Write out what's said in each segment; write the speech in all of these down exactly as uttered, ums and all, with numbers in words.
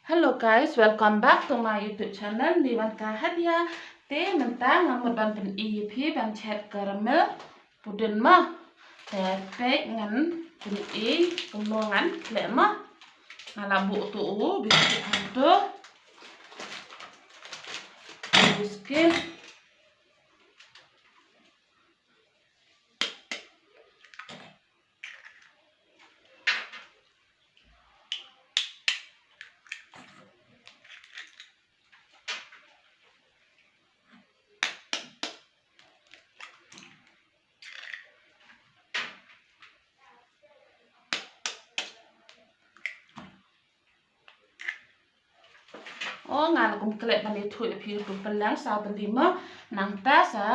Hello guys, welcome back to my YouTube channel, Niwan Kahadia. Te mynta nga mut ban pyni ïa phi ban chet caramel pudding mo. Te peit ngan pyni kumno ngan khleh mo. Nga la buh tu u biscuit hangto. Biscuit. O, nga la kum khleh ban ïathuh ïa phi ruh pynlong sa tylli mo, nangta sa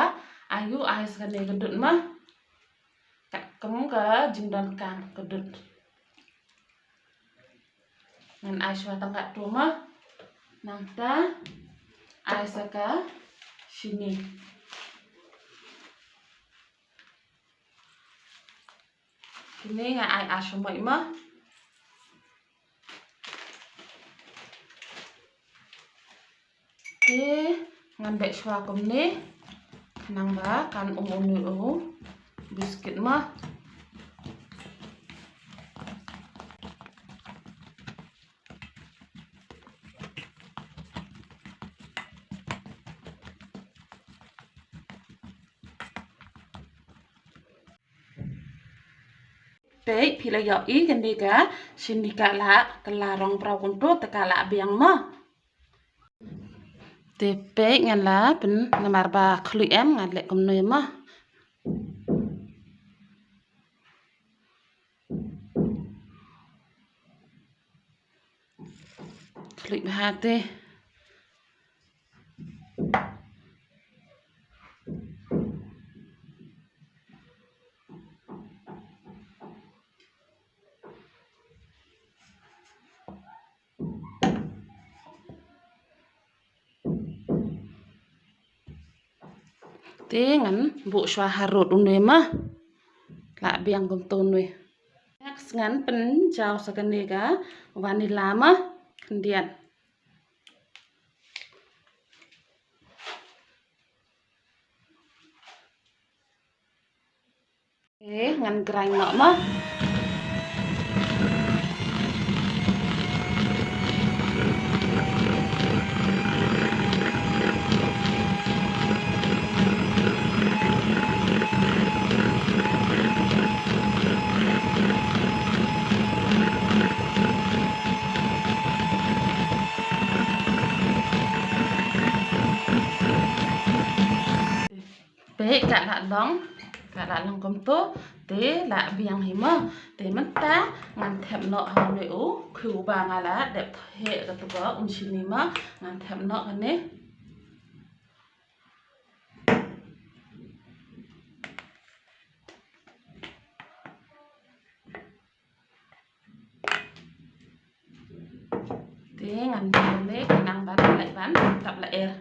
ai u ai sa kane ka dud mo. Katkum ka jingdonkam ka dud. Ngan ai shuwa tang katto mo. Nangta ai sa ka shini. Kine nga ai ar shuh mo. Te ngan beh shuwa kumne. Nangta kan um une u biscuit mo. Peit phi la ïohi kane ka shini ka la, ka la rong brown kumto te ka la biang mo. Te peit ngan la pyn namar ba khluit em ngan leh kumne mo. Khluit bha te. Te ngan buh shuwa harud une mo. La biang kumto une. Next ngan pynjaw sa kane ka vanilla mo. Khyndiat. Te ngan grind noh mo. Peit ka la long, ka la long kumto, te la biang hi mo. Te mynta ngan thep noh ha une u khiew ba nga la dep theh katu ka un shini mo, ngan thep noh kane. Te ngan leh kumne khnang ban lait ban dap lyer.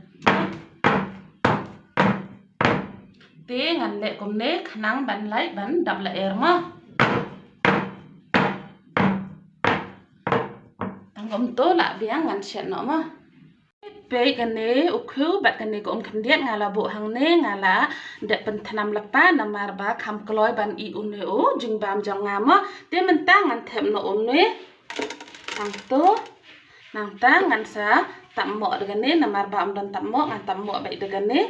Te ngan leh kumne khnang ban lait ban dap lyer mo. Tang kumto la biang ngan shet noh mo. Peit kane u khiew bad kane ka um khyndiat nga la buh hangne, nga la dep pynthnam lypa namar ba kham kloi ban ih une u jingbam jong nga mo. Te mynta ngan thep noh une. Hangto. Nangta ngan sa tap moh da kane namar ba ym don tap moh, ngan tap moh beit da kane.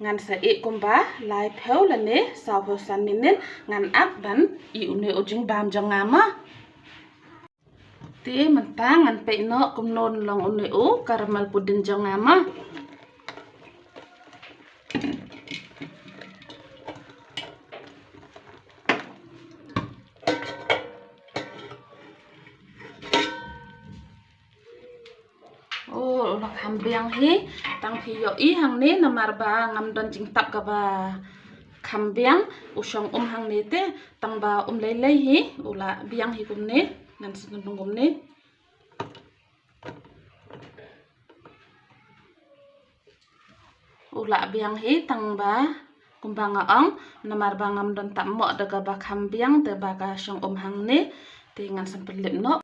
Ngan sa ih kumba laiphew lane sawphew san minit ngan ap ban ih une u jingbam jong nga mo. Te mynta ngan peit noh kumno long une u caramel pudding jong nga mo. O, u la kham biang hi, tang phi ïohi hangne namar ba ngam don jingtap kaba kham biang, u shong um hangne te, tang ba um lei lei hi, u la biang hi kumne, ngan sa tun kumne. U la biang hi tang ba kumba nga ong namar ba ngam don tap moh da kaba kham biang te ba ka shong um hangne te ngan sa pynlip noh.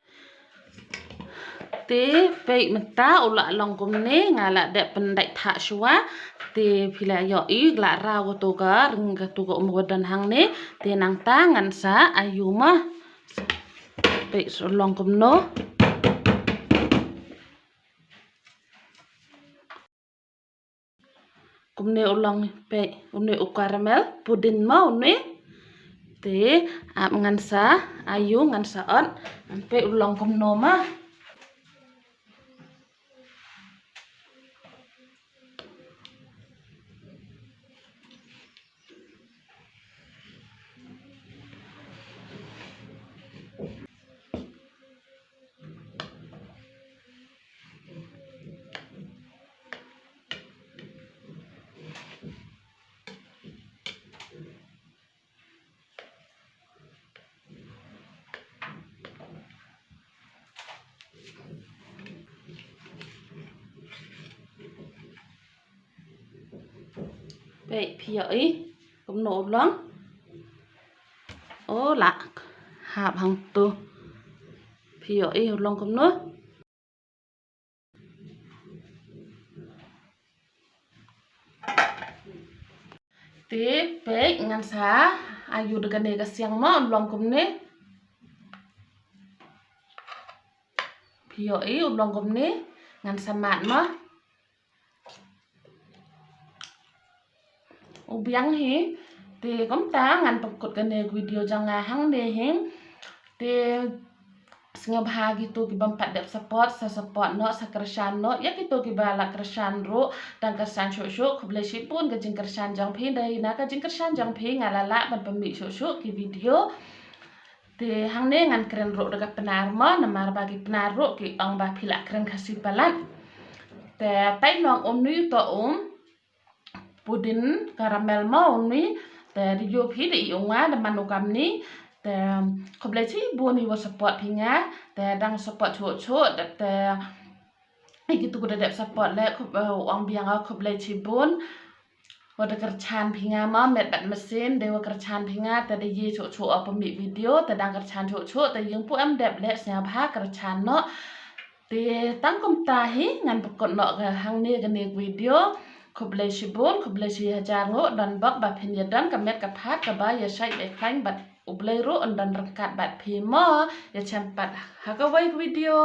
Te peit mynta u la long kumne, nga la dep pyndait thah shuwa. Te phi la ïohi la raw kato ka ring, kato ka um ka ba don hangne. Te nangta ngan sa ayu ma. Peit u long kumno. Kumne u long, peit une u caramel pudding ma une. Te ap ngan sa ayu, ngan sa ot. Peit u long kumno ma. Peit phi ïohi kumno u long. O la hap hangto. Phi ïohi u long kumno. Te peit ngan sa ayu da kane ka siang ma, u long kumne. Phi ïohi u long kumne, ngan sa mad ma. U biang hi. Te kumta ngan pynkut kane ka video jong nga hangne hi. Te sngewbha kito ki bym pat dep support, sa support noh, sa kyrshan noh. Ïa kito kiba la kyrshan ruh, dang kyrshan shuh shuh, khublei shibun ka jingkyrshan jong phi, dei na ka jingkyrshan jong phi nga la lah ban pynmih shuh shuh ki video. Te hangne ngan kren ruh da ka Pnar mo, namar ba ki Pnar ruh ki ong ba phi lah kren Khasi palat. Te tai nong um ni to um. Pudding caramel mo uni, te dei ïoh phi dei ïoh nga da man u kam ni. Te khublei shibun ïa wa support phi nga, te dang support shuh shuh, te ïa kito ki da dep support leh, khub, eh, u ong biang, eh, khublei shibun. Wa da kyrshan phi nga mo, met bad masin, dei wa kyrshan phi nga, te dei ïoh shuh shuh, eh, pynmih video, te dang kyrshan shuh shuh, te ïing pu em dep leh, sngewbha kyrshan noh. Te tang kumta hi ngan pynkut noh ka hangne kane ka video. Khublei shibun, khublei shihajar nguh, don bok ba phin ïa don ka met ka phad kaba ïa shait ïa khlaiñ bad U Blei ruh un don ryngkat bad phi mo, ïa shem pat ha kawei ka video.